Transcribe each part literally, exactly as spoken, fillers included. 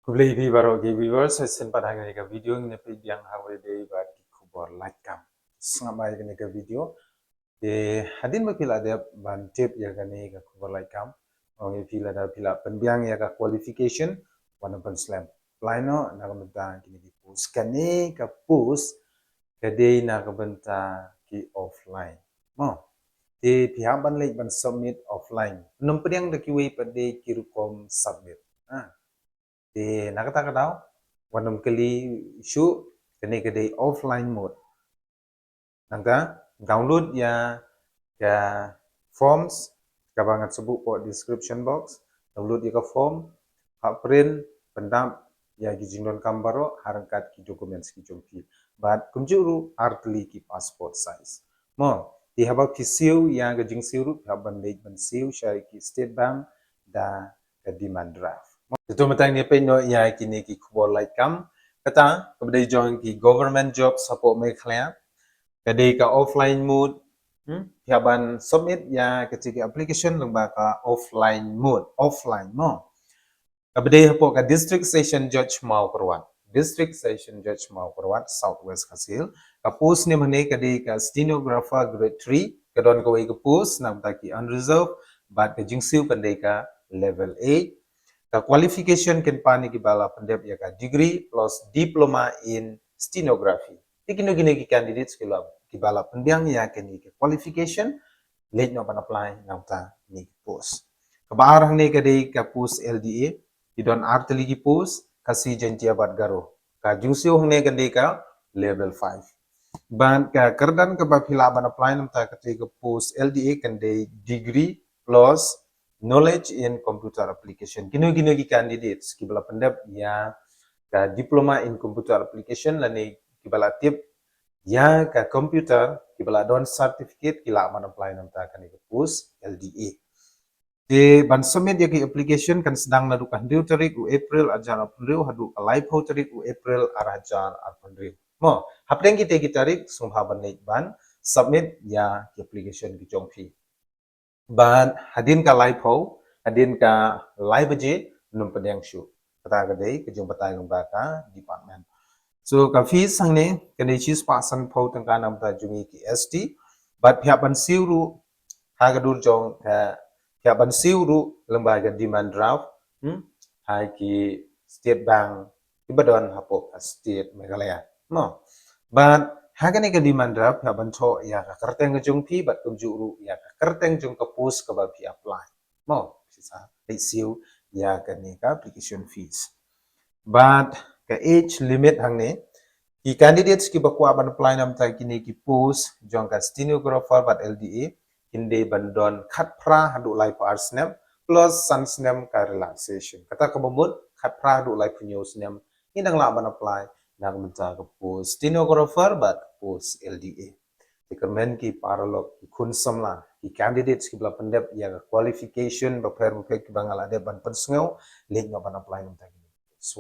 Khublei phi baroh ki viewers, shisien pat ha kane ka video ngin ïa peit biang ha kaba ïadei bad ki khubor lait kam. Sngap ïa kane ka video. Te hadien ba phi la dep ban tip ïa kane ka khubor lait kam, ong ïa phi lada phi la pynbiang ïa ka qualification, wat nym pynslem. Apply noh na ka bynta kine ki post. Kane ka post ka dei na ka bynta ki offline. Mo. Te phi hap ban leit ban submit offline. Nym pdiang da kiwei pat de ki rukom submit. Ha. Te na kata ka daw, wat nym kylli shuh, kane ka dei offline mode. Nangta download ïa ka forms kaba ngan sa buh hapoh description box. Download ïa ka form, ha print, pyndap ïa ki jingdonkam baroh, ha ryngkat ki documents ki jong phi. Bad kumjuh ruh ar tylli ki passport size. Mo, te haba phi siew ïa ka jingsiew ruh, phi hap ban leit ban siew sha ki State Bank da ka demand draft. Mo, te to mynta ngin ïa peit noh ïa kine ki khubor lait kam. Kata kaba dei jong ki government jobs hapoh Meghalaya, ka dei ka offline mode. Hmm? Phi hap ban submit ïa ka jingapplication lyngba ka offline mode, offline mo. Kaba dei hapoh ka District Session Judge Mawkyrwat. District Session Judge Mawkyrwat, South West Khasi Hills. Ka post ne mynne ka dei ka stenographer grade three, ka don kawei ka post na ka bynta ki unreserved, bad ka jingsiew kan dei ka level eight. Ka qualification kan pan ïa kiba la pyndep ïa ka degree plus diploma in stenography. Te kino kino ki candidates kiba la, kiba la pynbiang ïa kane ka qualification, leit noh ban apply na ka bynta kine ki post. Kaba ar hangne ka dei ka post L D A, ki don ar tylli ki post, Khasi, Jaiñtia bad Garo. Ka jingsiew hangne kan dei ka level five. Bad ka kyrdan kaba phi lah ban apply na ka bynta kata ka post L D A kan dei degree plus knowledge in computer application. Kino kino ki candidates kiba la pyndep ïa ka diploma in computer application lane kiba la tip ïa ka computer, kiba la don certificate, ki lah ban apply na ka bynta kane ka post L D A. Te ban submit ïa ki application kan sdang naduh ka hynriew tarik u April arhajar arphew hynriew haduh ka laiphew tarik u April arhajar arphew hynriew. Mo, hapdeng kita ki tarik sngewbha ban leit ban submit ïa ki application ki jong phi. Bad hadien ka laiphew, hadien ka lai baje, nym pdiang shuh. Kata ka dei ka jingbatai lyngba ka department. So ka fees hangne kan dei shispah sanphew tyngka na ka bynta jong ngi ki S T. Bad phi hap ban siew ruh ha ka dur jong ka, phi hap ban siew ruh lyngba ka demand draft, hmm, ha ki State Bank kiba don hapoh ka State Meghalaya. Mo. Bad ha kane ka demand draft phi hap ban thoh ïa ka kyrteng ka jong phi bad kumjuh ruh ïa ka kyrteng jong ka post kaba phi apply. Mo, phi sa leit siew ïa kane ka application fees. Bad ka age limit hangne, ki candidates kiba kwah ban apply na ka bynta kine ki post jong ka stenographer bad L D A, kin dei ban don khatphra haduh laiphew ar snem plus san snem ka relaxation. Kata kaba mut khatphra haduh laiphew hynñiew snem, ngi dang lah ban apply na ka bynta ka post stenographer bad post L D A. Te kyrmen ki paralok, ki khun samla, ki candidates kiba la pyndep ïa ka qualification bapher bapher kiba nga la dep ban pynsngew, leit noh ban apply na ka bynta kine.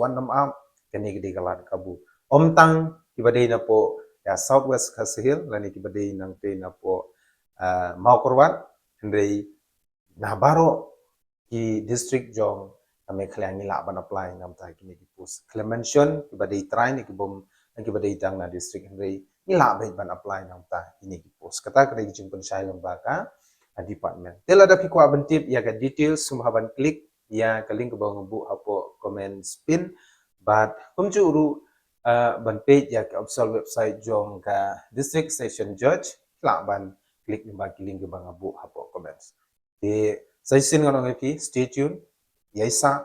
Wat nym ap, kane ka dei ka lad kabu. Ym tang kiba dei napoh ïa South West Khasi Hills lane kiba dei nangtei napoh, ah, Mawkyrwat, hynrei na baroh ki district jong ka Meghalaya ngi lah ban apply na ka bynta kine ki post. Khlem mention kiba dei trai ne ki bym, kiba dei tang na district, hynrei ngi lah beit ban apply na ka bynta kine ki post. Kata ka dei ka jingpynshai lyngba ka, ah, department. Te lada phi kwah ban tip ïa ka details, sngewbha ban click ïa ka link kaba nga buh hapoh comments pin. Bad kumjuh ruh, ah, ban peit ïa ka official website jong ka District Session Judge, lah ban click lyngba ki link kaba nga buh hapoh comments. Te sa shisien ngan ong ïa phi, stay tuned. Ïa isa,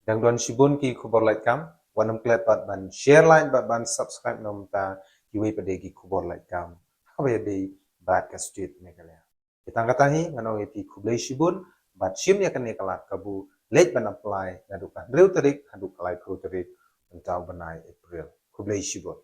dang don shibun ki khubor lait kam, wat nym klet pat ban share, like bad ban subscribe na ka bynta kiwei pat de ki khubor lait kam ha kaba ïadei bad ka state Meghalaya. Te tang kata hi ngan ong ïa phi khublei shibun, bad shim ïa kane ka lad kabu, leit ban apply naduh ka hynriew tarik haduh ka laiphew tarik mynta u bnai April. Khublei shibun.